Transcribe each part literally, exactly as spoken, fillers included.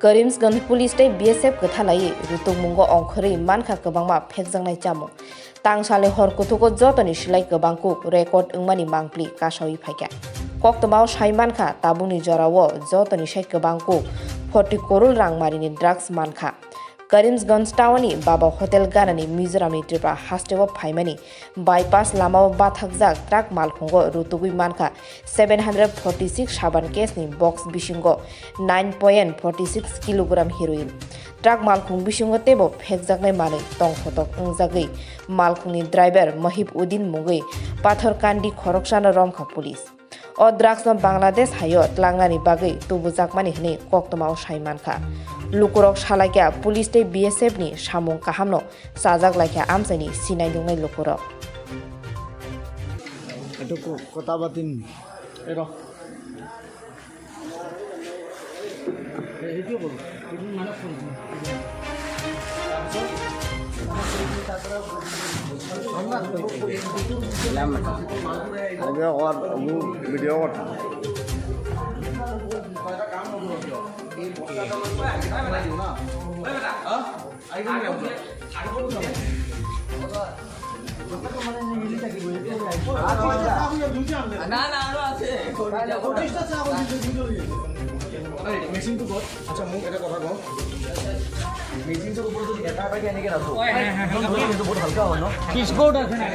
Karimganj Police tei B S F kwthalaiwi rutungmungo ongkhorwi mankha kwbangma phekjaknai chamung. Tangsalni hor kuthugo jotoni silai kwbang kuk record wngmani mangpli kasawi phaikha. Koktwmao sai mankha, tabukni jorao jotoni sai kwbang kuk forty korul rangmarini drugs mankha. Karimganj townni Baba Hotel ganani Mizoramni Tripura hasteo phaimani bypass lamao bathakjak truck malkhungo rutugwi mankha seven hundred forty six saban case ni box bisingo nine point forty six kilogram heroin. Truck malkhung bisingo teibo phekjaknai manwi tongthotok wngjagwi malkhungni driver Mohib Uddin mungwi Pathorkandi khoroksano romkha police. O drugs no Bangladesh haio tlangnani bagwi tubujakmani hwnwi koktwmao sai mankha. Lukurok salaikha police tei B S F ni samung kahamno chajak laikha amchaini sinai nungnai lukurok. Itu ko-, kota batin. Video kor, video kor. না, না, আরো আছে। এই, মেশিন তো কর। আচ্ছা, মুখ এটা কথা কও। মেশিন তো উপরে যদি এটা এটাকে এনেকে রাখো। কিন্তু বহুত হালকা হয় না? পিসবোর্ড আছে না?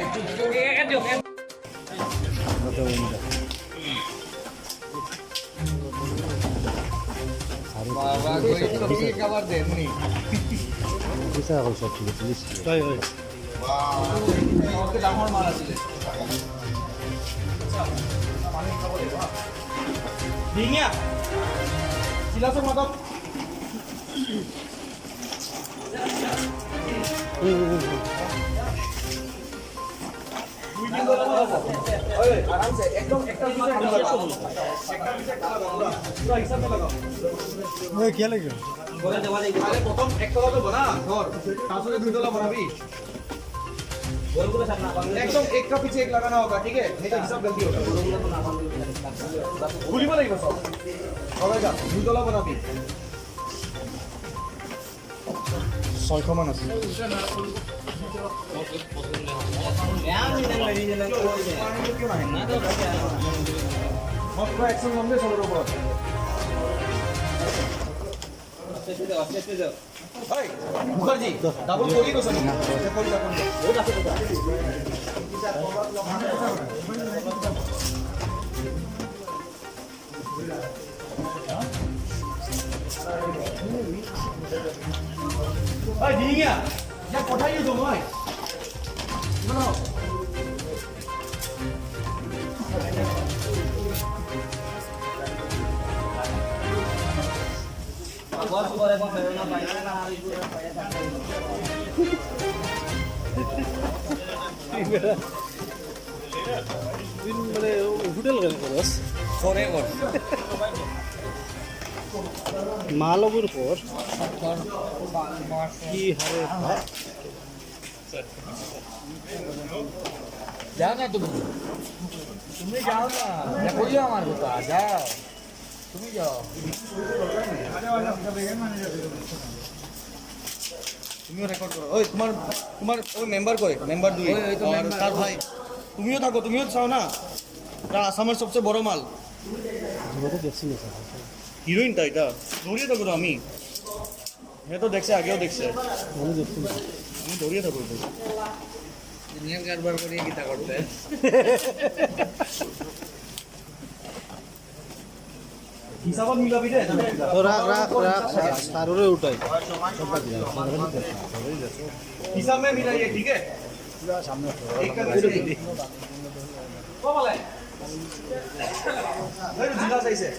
বাবা, কই তো কি খাবার দেননি? আরে প্রথম একতলা তো বানা, ধর, তারপরে দুইতলা বানাবি। একদম এক কা পিছে এক লাগানা হোগা, ঠিক আছে? নেই তো হিসাব গলতি হোগা। খুলিব লাগিব সব। হবে যা, দুইতলা বানাবি। ছয়শ মান আছে। মাত্র একশো নব্বই সবের উপর। ভাই, মুখার্জি, ডাবল কোরি তো সব। এই, দিহিঙীয়া, যা কোথায় গিয়ে জমা হয়? মানে হোটেল কেন করিস? ফরেভার। মালবর পর কি হবে? যাও না তুমি, তুমি যাও না, যা কইও আমার কথা, যাও। তুমি যাও। তুমিও রেকর্ড করো। ওই তোমার, তোমার ওই মেম্বার কই? মেম্বার দুই। ওই, ওই তো আর মেম্বার। তার ভাই। তুমিও থাকো, তুমিও চাও না? এটা আসামের সবচেয়ে বড় মাল। হিরোইন তো এটা। ধরিয়ে থাকো তো আমি। হে তো দেখছে, আগেও দেখছে। আমি দেখছি। আমি ধরিয়ে থাকো তো। দুনিয়ার কারবার করিয়ে কিতা করতে? হিসাবত মিলাবি দে। তো রাখ, রাখ, রাখ, সা-, সারুরে উঠাই। হিসাব মে মিলাইয়ে, ঠিক আছে? সামনে। এক কা পিছে। ও বলে। এই তো জিজ্ঞাসা আইছে।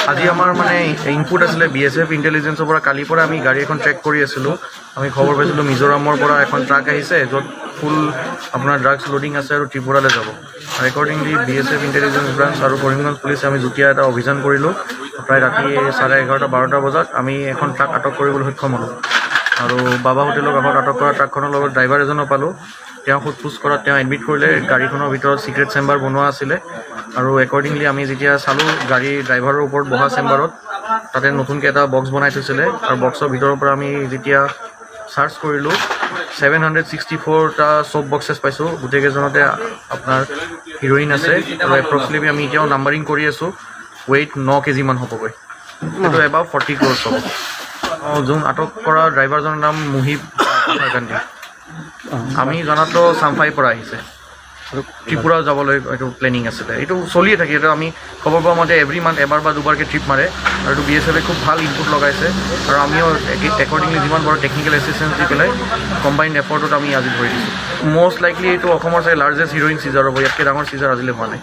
আজি আমাৰ মানে ইনপুট আছিলে, বি এছ এফ ইণ্টেলিজেন্সৰ পৰা, কালিৰ পৰা আমি গাড়ী এখন ট্ৰেক কৰি আছিলোঁ। আমি খবৰ পাইছিলোঁ মিজোৰামৰ পৰা এখন ট্ৰাক আহিছে, য'ত ফুল আপোনাৰ ড্ৰাগছ লোডিং আছে আৰু ত্ৰিপুৰালৈ যাব। আৰু accordingly B S F intelligence branch আৰু কৰিমগঞ্জ পুলিচে আমি যুটীয়া এটা অভিযান কৰিলোঁ। প্ৰায় ৰাতি চাৰে এঘাৰটা বাৰটা বজাত আমি এখন ট্ৰাক আটক কৰিবলৈ সক্ষম হ'লোঁ। আৰু বাবা হোটেলৰ কাষত আটক কৰা ট্ৰাকখনৰ লগত ড্ৰাইভাৰ এজনো পালোঁ। তেওঁ সোধ পোছ কৰাত তেওঁ এডমিট কৰিলে। গাড়ীখনৰ ভিতৰত চিক্ৰেট চেম্বাৰ বনোৱা আছিলে আৰু একৰ্ডিংলি আমি যেতিয়া চালোঁ গাড়ী ড্ৰাইভাৰৰ ওপৰত বহা চেম্বাৰত, তাতে নতুনকৈ এটা বক্স বনাই থৈছিলে আৰু বক্সৰ ভিতৰৰ পৰা আমি যেতিয়া চাৰ্চ কৰিলোঁ, ছেভেন হাণ্ড্ৰেড ছিক্সটি ফ'ৰটা চব বক্সেছ পাইছোঁ। গোটেইকেইজনতে আপোনাৰ হিৰইন আছে আৰু এপ্ৰক্সিমেটলি আমি এতিয়াও নাম্বাৰিং কৰি আছোঁ, ৱেইট ন কেজিমান হ'বগৈ। এইটো এবাউট ফৰ্টি ক্ৰ'ৰ্ছ হ'ব। অ, যোন আটক কৰা ড্ৰাইভাৰজনৰ নাম মুহিব গান্ধী। আমি জনাতো চাম্ফাইৰ পৰা আহিছে, ত্ৰিপুৰা যাবলৈ এইটো প্লেনিং আছিলে। এইটো চলিয়ে থাকে, এইটো আমি খবৰ পোৱা মতে এভৰি মান্থ এবাৰ বা দুবাৰকৈ ট্ৰিপ মাৰে আৰু এইটো বি এছ এফে খুব ভাল ইনপুট লগাইছে আৰু আমিও একৰ্ডিংলি যিমান পাৰোঁ টেকনিকেল এছিষ্টেঞ্চ দি পেলাই কম্বাইণ্ড এফৰ্টত আমি আজি ধৰি দিছোঁ। মষ্ট লাইকলি এইটো অসমৰ চাগে লাৰ্জেষ্ট হিৰইন চিজাৰ হ'ব, ইয়াতকৈ ডাঙৰ চিজাৰ আজিলৈ হোৱা নাই।